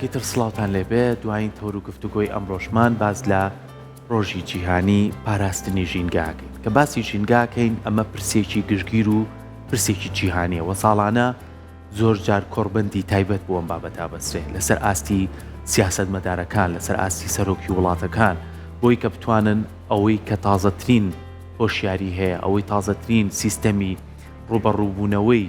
جارێکی تر سڵاوتان لێبێ دوایین تەور و گفتوگۆی ئەمڕۆشمان باس لە ڕۆژی جیهانی پاراستنی ژینگاکەین کە باسی ژینگاکەین ئەمە پرسێکی گشتگیر و پرسێکی جیهانیە وە ساڵانە زۆر جار کۆڕبەندی تایبەت بۆ ئەم بابەتە ئەبەسترێ لەسەر ئاستی سیاسەتمەدارەکان، لەسەر ئاستی سەرۆکی وڵاتەکان، بۆی کە بتوانن ئەوەی کە تازەترین هۆشیاری هەیە، ئەوەی تازەترین سیستەمی ڕووبەڕووبوونەوەی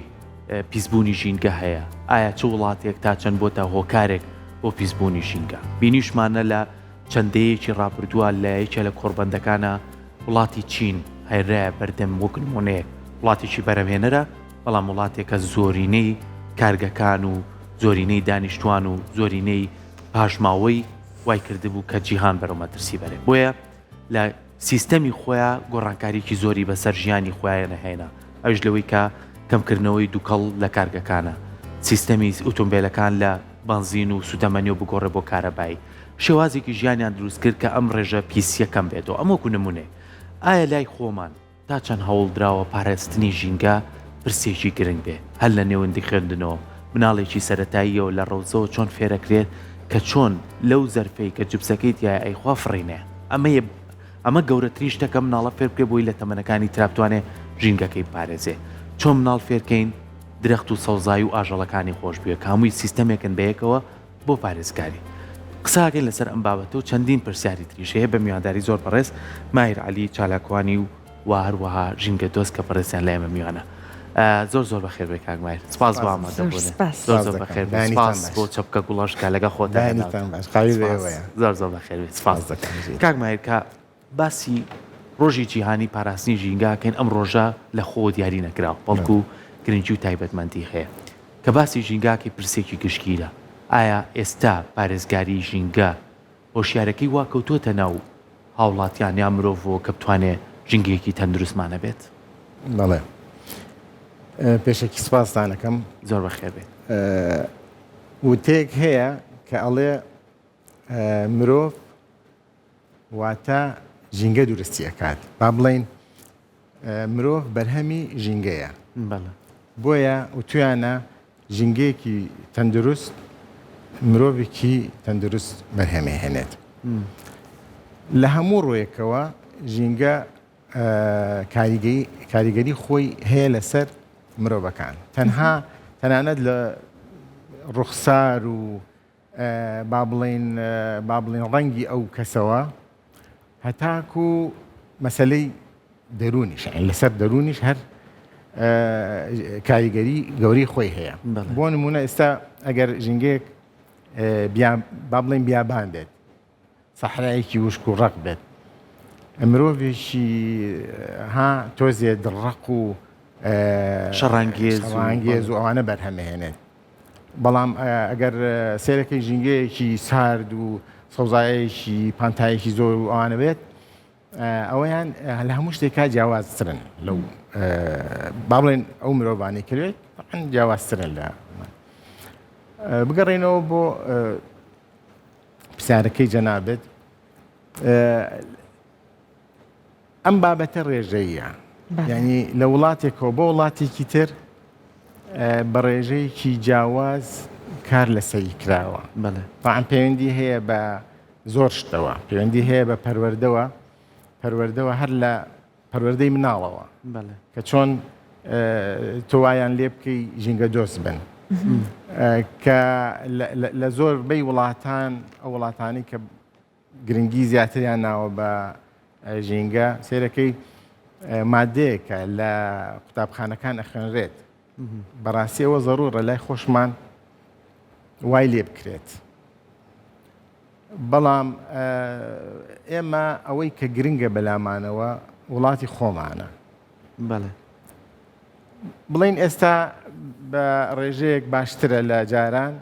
پیسبوونی ژینگە هەیە، ئایا چ وڵاتێک تا چەند بۆتە هۆکارێک بۆ پیسبوونی ژینگە؟ بینیشمانە لە چەند دەیەیەکی ڕابردووە لە یەکێ لە کۆڕبەندەکانا وڵاتی چین هێنرایە بەردەم وەک نموونەیەک، وڵاتێکی بەرهەمهێنەرە، بەڵام وڵاتێکە زۆرینەی کارگەکان و زۆرینەی دانیشتوان و زۆرینەی پاشماوەی وای کردبوو کە جیهان بەرەو مەترسی بەرێ بۆیە لە سیستەمی خۆیان گۆڕانکاریکی زۆری بەسەر ژیانی خۆیان نەهێنا ئەوش لەوەی کە کەمکردنەوەی دووکەڵ لە کارگەکانە سیستەمی ئۆتۆمبیلەکان لە بەنزین و سوتەمەنی و بگۆڕێ بۆ کارەبایی شێوازێکی ژیانیان دروست کرد کە ئەم ڕێژە پیسیە کەم بێتەوە ئەم وەکو نمونێ ئایا لای خۆمان تا چەند هەوڵ دراوە پارێزتنی ژینگە پرسێکی گرنگ بێ هەر لە نێوەندی خوێندنەوە مناڵێکی سەرەتاییەوە لە ڕەوزەوە چۆن فێرەکرێت کە چۆن لەو زەرفەی کە جبسەکەی تیایە ئەیخوا فڕینێ ئەمە ئەمە گەورەترین شتە کە مناڵە فێر بکرێ بۆی لە تەمەنەکانی ترا بتوانێ ژینگەکەی بپارێزێ چۆن مناڵ فێرکەین درەخت و سەوزایی و ئاژەڵەکانی خۆش بوێ کە هەمووی سیستەمێکن بەیەکەوە بۆ پارێزگاری. قسەکەین لەسەر ئەم بابەتە و چەندین پرسیاری تریش هەیە بە میوانداری زۆر بەڕێز ماهیر عەلی چالاکوانی و و هەروەها ژینگە دۆست کە بەڕێزیان لای ئێمە میوانە. زۆر زۆر بەخێر بێ کاک ماهیر. سپاس بۆ ئامادە زۆر بوونت. سپاس. زۆر سپاس زۆر دەکەم. بەخێر بێ. بەیانیتان سپاس باش. بۆ چەپکە گوڵەش کە لەگەڵ خۆتان هێناوتە. بەیانیتان باش. قابیل سپاس. ئێوەیە. زۆر زۆر بەخێر بێ. سپاس. سپاس دەکەم ژیر. کاک ماهیر کە باسی ڕۆژی جیهانی پاراستنی ژینگە ئەکەین ئەم ڕۆژە لە خۆوە دیاری نەکراوە بەڵکو گرنگی و تایبەتمەندی هەیە. کە باسی ژینگاکەی پرسێکی گشتگیرە، ئایا ئێستا پارێزگاری ژینگە هۆشیارەکەی وا کەوتووەتە ناو هاوڵاتیان یا مرۆڤەوە کە بتوانێ ژینگەیەکی تەندروستمان هەبێت؟ بەڵێ پێشەکی سپاستان ئەکەم. زۆر بەخێر بێیت. وتەیەک هەیە کە ئەڵێ مرۆڤ واتە ژینگە دروستی ئەکات با بڵێین مرۆڤ بەرهەمی ژینگەیە بۆیە وتویانە ژینگەیەکی تەندروست مرۆڤێکی تەندروست بەرهەمێهێنێت لە هەموو ڕوویەکەوە ژینگە کاریگەری خۆی هەیە لەسەر مرۆڤەکان تەنها تەنانەت لە ڕوخسار و با بڵێین با بڵێن ڕەنگی ئەو کەسەوە هەتاکو مەسلەی دەروونیش لەسەر دەروونیش هەر کاریگەری گەورەی خۆی هەیە بۆ نمونە ئێستا ئەگەر ژینگەیەک با بڵێن بیابان بێت سەحرایەکی وشک و ڕەق بێت مرۆڤێکی ها تۆزێ دڕەق و شەڕانگێز و ئەوانە بەرهەمهێنێت بەڵام ئەگەر سێرەکەی ژینگەیەکی سارد و سەوزایەکی پانتایەکی زۆر و ئەوانە بێت ئەوەیان لە هەموو شتێکا جیاوازترن لەو با بڵێن ئەو مرۆڤانی کرێت جیاوازترن لە بگەڕێنەوە بۆ پرسیارەکەی جەنابت ئەم بابەتە ڕێژەییە یعنی لە وڵاتێکەوە بۆ وڵاتێکی تر بە ڕێژەیەکی جیاواز کار لەسەری کراوە بەڵام پەیوەندی هەیە بە زۆر شتەوە پەیوەندی هەیە بە پەروەردەوە پەروەردەوە هەر لە پەروەردەی مناڵەوە کە چۆن تۆ وایان لێ بکەی ژینگە دۆست بن کە لە زۆربەی وڵاتان ئەو وڵاتانی کە گرنگی زیاتریان ناوە بە ژینگە سێرەکەی مادەیەکە لە قوتابخانەکان ئەخوێنرێت بەڕاستی ئەوە زەڕوڕە لای خۆشمان وای لێ بکرێت بەڵام ئێمە ئەوەی کە گرنگە بەلامانەوە وڵاتی خۆمانە بەڵێ بڵین ئێستا بە ڕێژەیەک باشترە لە جاران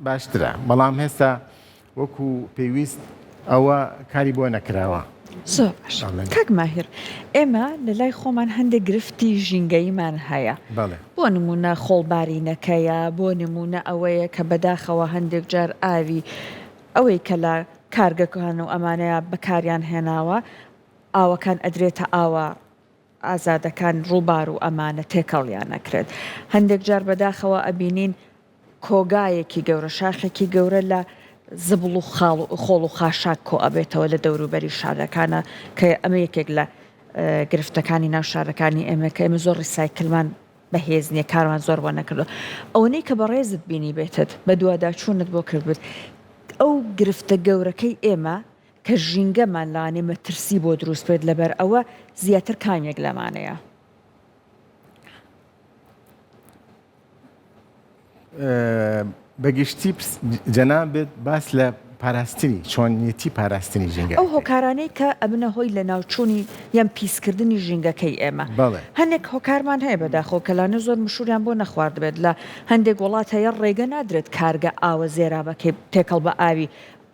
باشترە بەڵام هێستا وەکو پێویست ئەوە کاری بۆ نەکراوە. زۆر باشە کاک ماهیر ئێمە لە لای خۆمان هەندێک گرفتی ژینگەییمان هەیە بۆ نمونە خۆڵبارینەکەیە بۆ نمونە ئەوەیە کە بەداخەوە هەندێک جار ئاوی ئەوەی کە لە کارگەکان و ئەمانەیە بەکاریان هێناوە ئاوەکان ئەدرێتە ئاوە ئازادەکان ڕووبار و ئەمانە تێکەڵیان ئەکرێت هەندێک جار بەداخەوە ئەبینین کۆگایەکی گەورە شاخێکی گەورە لە. زبڵ و خاڵ خۆڵ و خاشاک کۆ ئەبێتەوە لە دەوروبەری شارەکانە کە ئەمە یەکێک لە گرفتەکانی ناو شارەکانی ئێمە کە ئێمە زۆر ڕیسایکلمان بەهێز نییە کارمان زۆر بۆ نەکردووە ئەوەنەی کە بەڕێزت بینیبێتت بەدواداچوونت بۆ کردبێت ئەو گرفتە گەورەکەی ئێمە کە ژینگەمان لەوانەیە مەترسی بۆ دروست بێت لەبەر ئەوە زیاتر کام یەک لەمانەیە؟ بەگشتی جەنابت باس لە پاراستنی چۆنیەتی پاراستنی ژینگە ئەو هۆکارانەی کە ئەبنە هۆی لەناوچوونی یان پیسکردنی ژینگەکەی ئێمە هەندێک هۆکارمان هەیە بەداخەوە کە لانە زۆر مشوریان بۆ نەخواردبێت لە هەندێک وڵات هەیە ڕێگە نادرێت کارگە ئاوە زێرابەکەی تێکەڵ بە ئاوی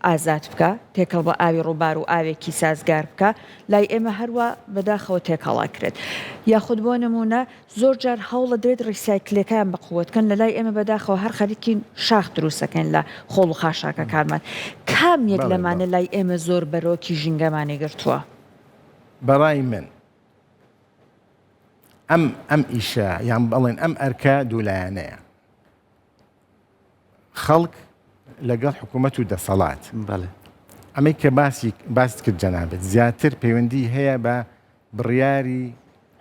ئازاد بکا تێکەڵ بە ئاوی ڕووبار و ئاوێکی سازگار بکا لای ئێمە هەروا بەداخەوە تێکەڵ ئەکرێت یاخود بۆ نموونە زۆر جار هەوڵەدرێت ڕیسایکلەکان بە قوت کەن لەلای ئێمە بەداخەوە هەر خەریکین شاخ دروستەکەین لە خۆڵ و خاشاکەکانمان کام یەک لەمانە لای ئێمە زۆر بەرۆکی ژینگەمانی گرتووە؟ بەڕای من ئەم ئەم ئیشە یان بڵێن ئەم ئەرکە دوولایەنەیە خەڵک لەگەڵ حکوومەت و دەسەڵات. بەڵێ. ئەمەی کە باسی باست کرد جەنابت زیاتر پەیوەندی هەیە بە بڕیاری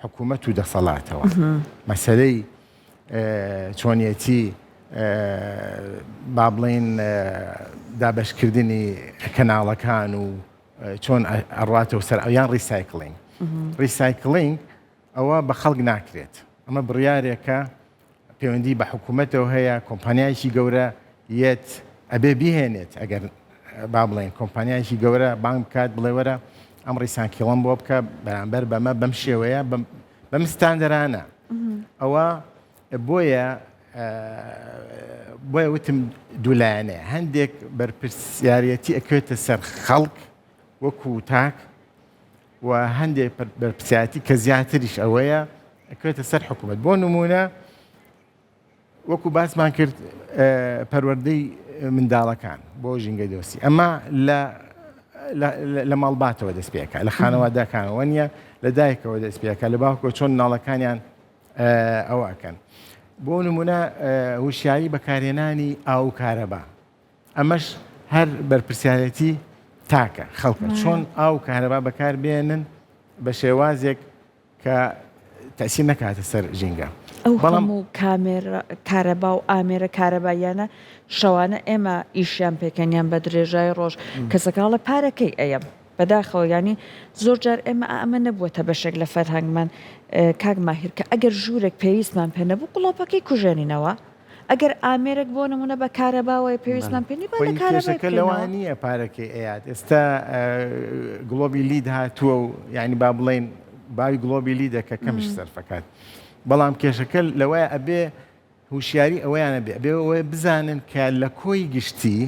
حکوومەت و دەسەڵاتەوە. مەسەلەی چۆنیەتی با بڵێین دابەشکردنی کەناڵەکان و چۆن ئەڕاتەوە سەر یان recycling. recycling ئەوە بە خەڵک ناکرێت. ئەمە بڕیارێکە پەیوەندی بە حکوومەتەوە هەیە، کۆمپانیایەکی گەورە یەت ئەبێ بیهێنێت، ئەگەر با بڵێین کۆمپانیایەکی گەورە بانگ بکات بڵێ وەرە ئەم recycle ەم بۆ بکە بەرامبەر بەمە بەم شێوەیە بەم ستاندەرانە ئەوە بۆیە بۆیە وتم دوولایەنەیە هەندێک بەرپرسیارەتی ئەکەوێتە سەر خەڵک وەکو تاک و هەندێک بەرپرسیارەتی کە زیاتریش ئەوەیە ئەکەوێتە سەر حکوومەت بۆ نمونە وەکو باسمان کرد پەروەردەی منداڵەکان بۆ ژینگە دۆستی ئەمە لە لە ماڵباتەوە دەست پێکە لە خانەوادەکانەوە نیە لە دایکەوە دەست پێکە لە باوکەوە چۆن مناڵەکانیان ئەوە ئەکەن بۆ نمونە هوشیاری بەکارهێنانی ئاو کارەبا ئەمەش هەر بەرپرسیارێتی تاکە، خەڵکە، چۆن ئاو و کارەبا بەکار بێنن بە شێوازێک کە تەئسیر نەکاتە سەر ژینگە. ئەو هەموو کامێرا کارەبا و ئامێرە کارەباییانە شەوانە ئێمە ئیشیان پێکەن یان بە درێژای ڕۆژ کەسەکە ئەڵێ پارەکەی ئەیەم بەداخەوە یانی زۆر جار ئێمە ئەمە نەبووەتە بەشێک لە فەرهەنگمان کاک ماهیر کە ئەگەر ژوورێک پێویستمان پێ نەبوو گڵۆپەکەی کوژێنینەوە ئەگەر ئامێرێک بۆ نمونە بە کارەباوەیە پێویستمان پێ نیە با لە خۆی کارەبای کێشەکە لەوە بکەینەوە. نییە پارەکەی ئەیات ئێستا گڵۆبی LED هاتووە و یعنی با بڵێین باوی گڵۆبی LED ە کە کەمش سەرفەکات بەڵام کێشەکە لەوەیە ئەبێ هوشیاری ئەوەیانە بێ ئەبێ ئەوەیە بزانن کە لە کۆی گشتی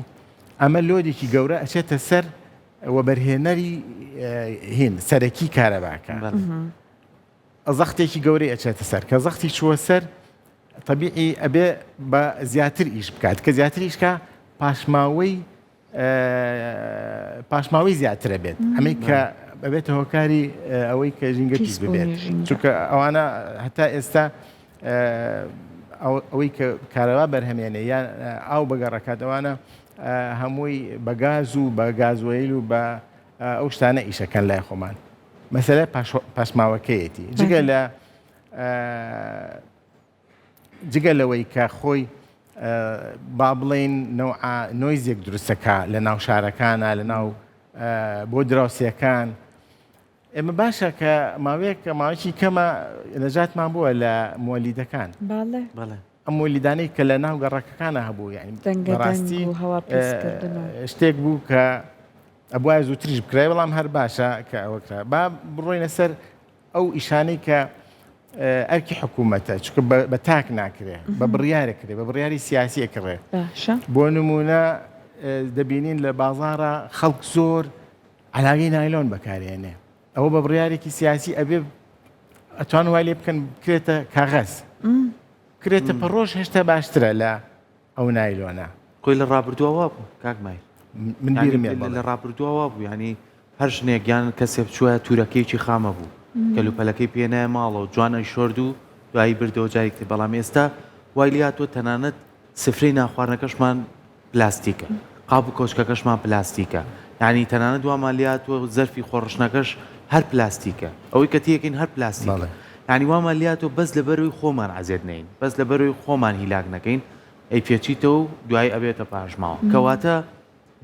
ئەمە load ێکی گەورە ئەچێتە سەر وەبەرهێنەری هین سەرەکی کارەباکە زەختێکی گەورەی ئەچێتە سەر کە زەختی چووە سەر تەبیعی ئەبێ بە زیاتر ئیش بکات کە زیاتر ئیشکا پاشماوەی پاشماوەی زیاترە بێت ئەمەی کە ئەبێتە هۆکاری ئەوەی کە ژینگە پیس ببێت چونکە ئەوانە هەتا ئێستا ئەوەی کە کارەبا بەرهەمێنێ یان ئاو بەگەڕەکات ئەوانە هەمووی بە گاز و بە گازوەیل و بە ئەو شتانە ئیشەکەن لای خۆمان مەسەلە پاشماوەکەیەتی جگە لە جگە لەوەی کە خۆی با بڵین نەوعا noise ێک دروستەکە لە ناو شارەکانە لە ناو بۆ دراوسەکان ئێمە باشە کە ماوەیەک کە ماوەیەکی کەمە نەجاتمان بووە لە مۆلیدەکان ئەم مۆلیدانەی کە لە ناو گەڕەکەکانە هەبوو یعنی بەڕاستی شتێک بوو کە ئەبوایە زووتریش بکرای بەڵام هەر باشە کە ئەوە کرا با بڕۆینە سەر ئەو ئیشانەی کە ئەرکی حکوومەتە چونکە بە تاک ناکرێ بە بڕیارە کرێ بە بڕیاری سیاسی ئەکڕێ بۆ نمونە دەبینین لە بازارە خەڵک زۆر علاگەی نایلۆن بەکارێنێ ئەوە بە بڕیارێکی سیاسی ئەبێ ئەتوان وای لێ بکەن بکرێتە کاغەز کرێتە پەڕۆش هێشتا باشترە لە ئەو نایلۆنە. خۆی لە ڕابردووا وابوو کاک ماهیر. من بیرم یە بەڵێ. لە ڕابردووا وابوو یانی هەر ژنێک یان کەسێ بچوایە تورەکەیەکی خامە بوو کەلوپەلەکەی پێنایە ماڵەوە جوان ئەیشۆرد و دوایی بردەوە جارێکی تر بەڵام ئێستا وای لێهاتووە تەنانەت سفرەی نانخواردنەکەشمان پلاستیکە. قاپ و کۆچکەکەشمان پلاستیکە یانی تەنانەت وامان لێهاتووە زەرفی خۆڕشتنەکەش هەر پلاستیکە ئەوەی کە تێکەین هەر پلاستیکە بەڵێ. یانی وامان لێهاتووە بەس لەبەرەوەی خۆمان عەزێت نەین بەس لەبەرەوەی خۆمان هیلاک نەکەین ئەیپێچیتەوە و دوایی ئەبێتە پاشماوە کەواتە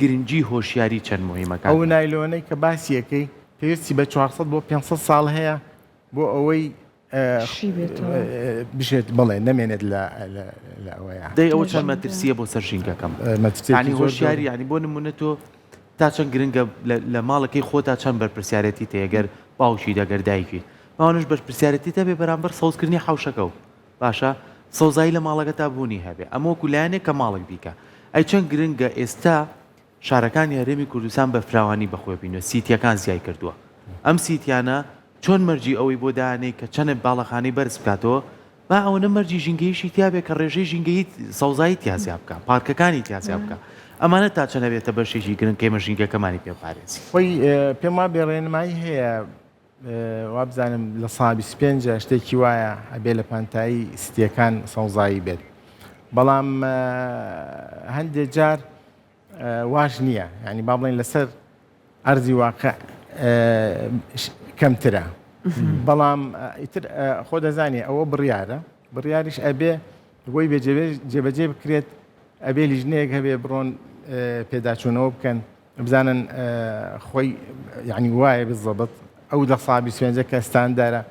گرنگی هۆشیاری چەند موهیمە کاک ئەو ماهر. نایلۆنەی کە باسی ئەکەی پێویستی بە 400 بۆ 500 ساڵ هەیە بۆ ئەوەی شی بێتەوە. بشێت بەڵێ نەمێنێت لە لە ئەوەیا. دەی ئەوە چەند مەترسیە بۆ سەر ژینگەکەم مەترسیەکی یانی زۆر هۆشیاری گەورە. یانی بۆ نمونە تۆ تا چەند گرنگە لە ماڵەکەی خۆتا چەند بەرپرسیارێتیت هەیە گەر باوکیت ئەگەر دایکیت ئەوانەش بەرپرسیارێتیت هەبێ بەرامبەر سەوزکردنی حەوشەکە و باشە سەوزایی لە ماڵەکەتا بوونی هەبێ ئەمە وەکو لایەنێک کە ماڵێک بیکا ئەی چەند گرنگە ئێستا شارەکانی هەرێمی کوردستان بە فراوانی بەخۆی بینوە سیتیەکان زیای کردووە ئەم سیتیانە چۆن مەرجی ئەوەی بۆ دانێی کە چەند باڵەخانەی بەرز بکاتەوە با ئەوەنە مەرجی ژینگەییشی تیابێ کە ڕێژەی ژینگەیی سەوزایی تیا زیا بکا پارکەکانی تیا زیا بکا ئەمانە تا چەند ئەبێتە بەشێکی گرنگ کە ئێمە ژینگەکەمانی پێ بپارێزین. خۆی پێم وابێ ڕێنمایی هەیە وابزانم لە سا 25 شتێکی وایە ئەبێ لە پانتایی ستیەکان سەوزایی بێت بەڵام هەندێک جار واش نییە یعنی با بڵێن لەسەر ئەرزی واقع کەمترە بەڵام ئیتر خۆ دەزانێ ئەوە بڕیارە بڕیاریش ئەبێ بۆی بێ جێبەجێ بکرێت ئەبێ لیژنەیەک هەبێ بڕۆن پێداچوونەوە بکەن بزانن خۆی یعنی وایە بزەبت ئەو لە سابی سوێنجە کە ستاندارە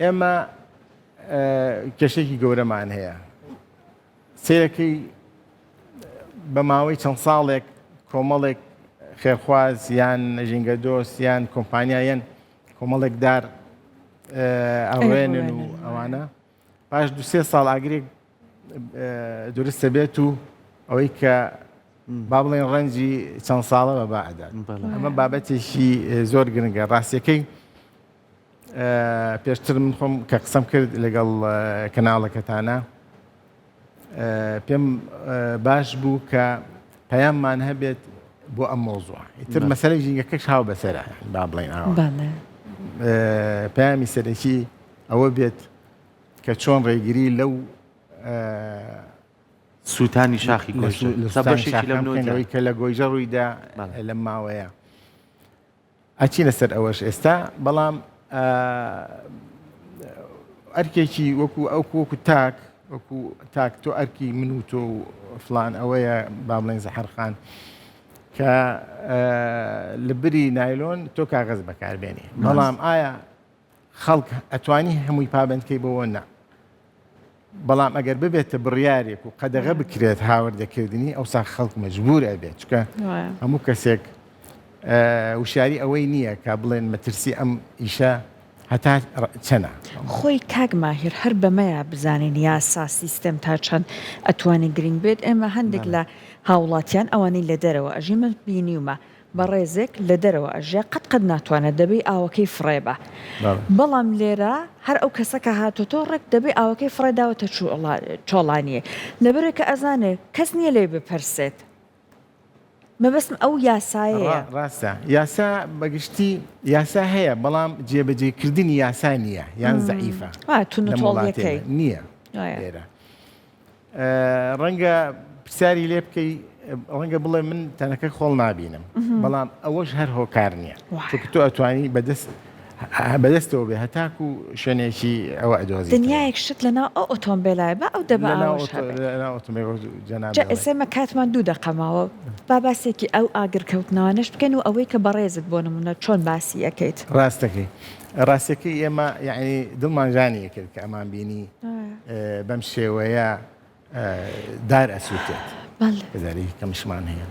ئێمە کێشێکی گەورەمان هەیە سەیرەکەی بە ماوەی چەند ساڵێک کۆمەڵێک خێرخواز یان ژینگەدۆست یان کۆمپانیا یەن کۆمەڵێک دار ئەڕوێنن و ئەوانە پاش دوسێ ساڵ ئاگرێک دروستە بێت و ئەوەی کە با بڵێن ڕەنجی چەند ساڵە بە باعدات ئەمە بابەتێکی زۆر گرنگە ڕاستیەکەی پێشتر من خۆم کە قسەم کرد لەگەڵ کەناڵەکەتانە پێم باش بوو کە پەیاممان هەبێت بۆ ئەم مۆزوع ئیتر مەسەلەی ژینگەکەش هاو بەسەرە با بڵێن ئاوا پەیامی سەرەکی ئەوە بێت کە چۆن ڕێگری لەو سووتانی شاخی بەشێکی لەم کە لە گۆیژە ڕوویدا لەم ماوەیە ئەچینە سەر ئەوەش ئێستا بەڵام ئەرکێکی وەکو ئەو وەکو تاک وەکو تاک تۆ ئەرکی من و تۆ و فلان ئەوەیە با بڵێن زەحەرخان کە لە بری نایلۆن تۆ کاغەز بەکاربێنی بەڵام ئایا خەڵک ئەتوانی هەمووی پابەند کەی بەوە نا بەڵام ئەگەر ببێتە بڕیارێک و قەدەغە بکرێت هاوردەکردنی ئەوسا خەڵک مەجبور ئەبێت چکە هەموو کەسێک وشاری ئەوەی نییە کە بڵێن مەترسی ئەم ئیشە هەتا چەنە. خۆی کاک ماهیر هەر بەمەیا بزانین یاسا سیستێم تا چەند ئەتوانێ گرینگ بێت ئێمە هەندێک لە هاوڵاتیان ئەوانەی لە دەرەوە ئەژین من بینیومە بەڕێزێک لە دەرەوە ئەژیا قەت قەت ناتوانێت دەبێی ئاوەکەی فڕێ با بەڵام لێرە هەر ئەو کەسە کە هاتۆتۆ ڕێک دەبێ ئاوەکەی فڕێ داوەتە چۆڵانیێ لەبەرئ کە ئەزانێ کەس نییە لێی بپرسێت مەبەستم ئەو یاسایەیە. ڕاستە یاسا بەگشتی یاسا هەیە بەڵام جێبەجێکردنی یاسا نییە یان زەعیفە لەم وڵاتەی نییە لێرە. ڕەنگە پرسیاری لێ بکەی ڕەنگە بڵێ من تەنەکە خۆڵ نابینم بەڵام ئەوەش هەر هۆکار نییە چونکە تۆ ئەتوانی بەدەست بەدەستەوە بێ هەتاکو شوێنێکی ئەوە ئەدۆزیتەوە. دنیایەک شت لەناو ئەو ئۆتۆمبێلایە با ئەو دەبە ئاوەش هەبێ. لەناو ئۆتۆمبێل جەناب جا ئێستا ئێمە کاتمان دوو دەقە ماوە با باسێکی ئەو ئاگرکەوتنەوانەش بکەین و ئەوەی کە بەڕێزت بۆ نموونە چۆن باسی ئەکەیت. ڕاستەکەی ڕاستەکەی ئێمە یەعنی دڵمان ژانی ئەکرد کە ئەمان بینی بەم شێوەیە دار ئەسووتێت داری کەمشمان هەیە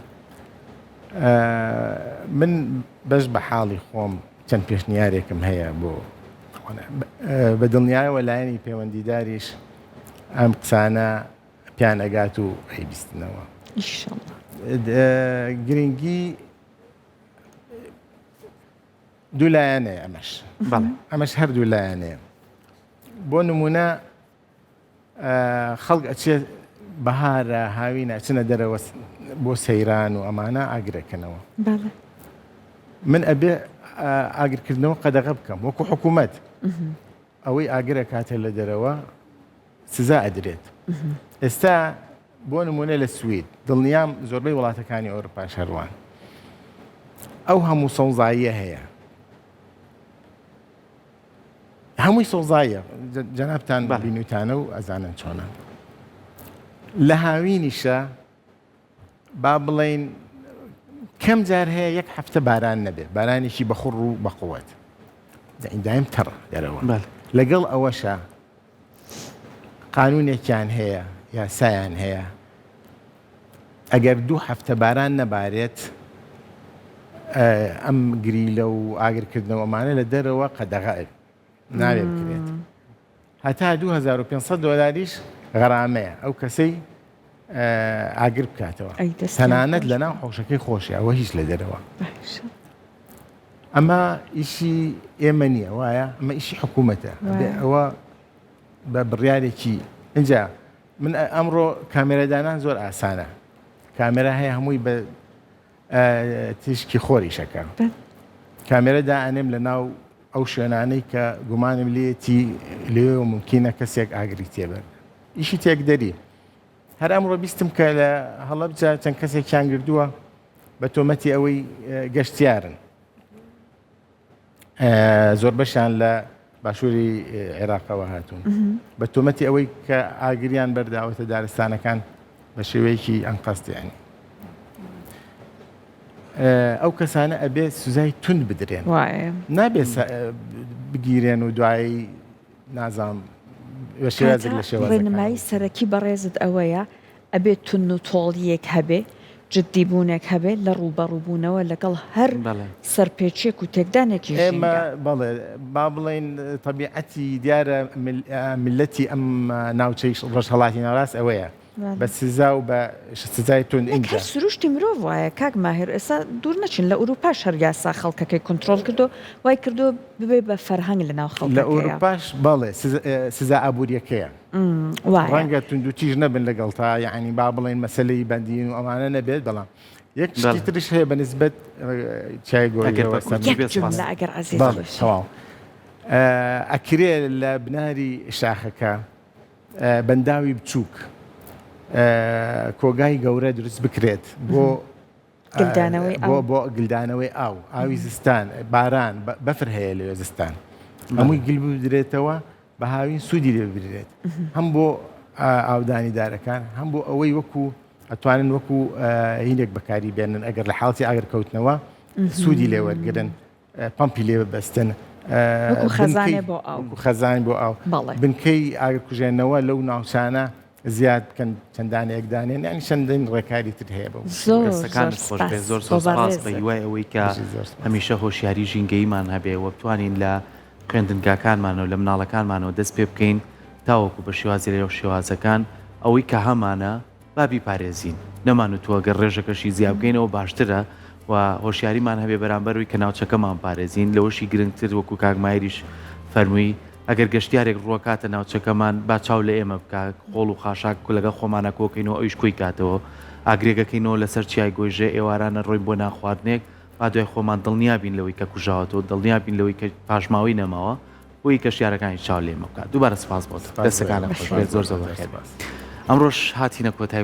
من بەش بە حاڵی خۆم چەند پێشنیارێکم هەیە بۆ بە دڵنیایەوە لایەنی پەیوەندیداریش ئەم قسانە پیان ئەگات و ئەیبیستنەوە گرنگی دوو لایەنەیە ئەمەش ئەمەش هەردوو لایەنەیە بۆ نمونە خەڵک ئەچێت بەهارە هاوینە ئەچنە دەرەوە بۆ سەیران و ئەمانە ئاگرەکەنەوە من ئەبێ ئاگرکردنەوە قەدەغە بکەم وەکو حکوومەت ئەوەی ئاگرە کاتە لە دەرەوە سزا ئەدرێت ئێستا. بۆ نمونە لە سوید دڵنیام زۆربەی وڵاتەکانی ئەوروپاش هەروان ئەو هەموو سەوزاییە هەیە هەمووی سەوزاییە جەنابتان بینوتانە و ئەزانن چۆنە لە هاوینیشە با بڵێین کەم جار هەیە یەک هەفتە باران نەبێت بارانێکی بەخوڕ و بەقوت دایم تەڕ دەرەوە لەگەڵ ئەوەشە قانونێکیان هەیە یاسایان هەیە ئەگەر دوو هەفتە باران نەبارێت ئەم گریلە و ئاگرکردنەوە ئەمانە لە دەرەوە قەدەغە ناوێ بکرێت هەتا 2500 دۆلاریش غەرامەیە ئەو کەسەی ئاگر بکاتەوە تەنانەت لە ناو حوشەکەی خۆشی ئەوە هیچ لە دەرەوە ئەمە ئیشی ئێمە نییە وایە ئەمە ئیشی حکوومەتە ئەوە بە بڕیارێکی اینجا من ئەمڕۆ کامێرەدانان زۆر ئاسانە کامێرا هەیە هەمووی بە تیشکی خۆریشەکە کامێرە دائەنێم لە ناو ئەو شوێنانەی کە گومانم لێتی لێ و ممکنە کەسێک ئاگری تێبەر ئیشی تێکدەری هەر ئەمڕۆ بیستم کە لە هەڵەبجە چەند کەسێکیان گردووە بە تۆمەتی ئەوەی گەشتیارن زۆربەشیان لە باشووری عێراقەوە هاتوون بە تۆمەتی ئەوەی کە ئاگریان بەرداوەتە دارستانەکان بە شێوەیەکی ئەنقەستیانی ئەو کەسانە ئەبێ سزای تند بدرێن نابێ بگیرێن و دوایی نازانم بە شێوازێک لە شێوازەکان. ڕێنمایی سەرەکی بەڕێزت ئەوەیە ئەبێ توندوتۆڵییەک هەبێ، جدیبوونێک هەبێ لە ڕووبەڕووبوونەوە لەگەڵ هەر سەرپێچییەک و تێکدانێکی ئێمە ژینگە. بەڵێ با بڵێین تەبیعەتی دیارە میللەتی ئەم ناوچەی ڕۆژهەڵاتی ناوەڕاست ئەوەیە بە سزا و بە سزای توند نەک ئینجا. هەر سروشتی مرۆڤ وایە کاک ماهر ئێستا دوور نەچین لە ئوروپاش هەر یاسا خەڵکەکەی کونترۆڵ کردوە وای کردوە ببێ بە فەرهەنگ لە ناو لە خەڵکەکەیا. ئوروپاش بەڵێ سزا ئابوریەکەیە وایە. ڕەنگە توندوتیژ نەبن لەگەڵتا یەعنی با بڵێین مەسەلەی بەندین و ئەمانە نەبێت بەڵام یەک شتی بەڵێ. تریش هەیە بە نسبەت چای ئەگەر گۆیەوە بە سەر کورتی یەک بێ سپاس. جوملە ئەگەر عەزیز بەڵێ باشی. تەواو ئەکرێ لە بناری شاخەکە بەنداوی بچووک کۆگای گەورە دروست بکرێت بۆ گلدانەوەی بۆ ئاو. بۆ گلدانەوەی ئاو ئاوی زستان باران بەفر هەیە لەوێ زستان هەمووی گل بدرێتەوە بە هاوین سوودی لێ ببرێت هەم بۆ ئاودانی دارەکان هەم بۆ ئەوەی وەکو ئەتوانن وەکو هینێک بەکاری بێنن ئەگەر لە حاڵتی ئاگر کەوتنەوە سوودی لێ وەرگن پەمپی لێ ببەستن وەکو خەزانێ بۆ ئاو وەکو خەزان بۆ ئاو بنکەی ئاگرکوژێنەوە لەو ناوچانە زیاد بکەن چەندانەیەک دانێن یانی چەندین ڕێکاری تر هەیە بەو زۆر دەستەکانت زۆر خۆش بێ سپاس زۆر بۆ زۆر سپاس بە بەڕێزت. هیوای ئەوەی کە بژی زۆر سپاس. هەمیشە هۆشیاری ژینگەییمان هەبێ و بتوانین لە خوێندنگاکانمانەوە لە مناڵەکانمانەوە دەست پێ بکەین تاوەکو بە شێوازی لەو شێوازەکان ئەوەی کە هەمانە با بیپارێزین نەمانوتووە گەر ڕێژەکەشی زیا بکەینەوە باشترە و هۆشیاریمان هەبێ بەرامبەر وی کە ناوچەکەمان پارێزین لەوەشی گرنگتر وەکو کاک مایریش فەرمووی ئەگەر گەشتیارێک ڕووەکاتە ناوچەکەمان با چاو لە ئێمە بکا خۆڵ و خاشاک لەگەڵ خۆمانە کۆکەینەوە ئەویش کۆی کاتەوە ئاگرێکەکەینەوە لەسەر چیای گۆیژە ئێوارانە ڕۆین بۆ نانخواردنێک با دوای خۆمان دڵنیا بین لەوەی کە کوژاوەتەوە دڵنیا بین لەوەی کە پاشماوەی نەماوە بۆی گەشتیارەکانیش چاو لێمە بکات دووبارە سپاس بۆ سپاس بۆ دەستەکانت ئێوە. خۆش بێت زۆر زۆر زۆر بەخێر سپاس. ئەمڕۆش هاتینە کۆتای.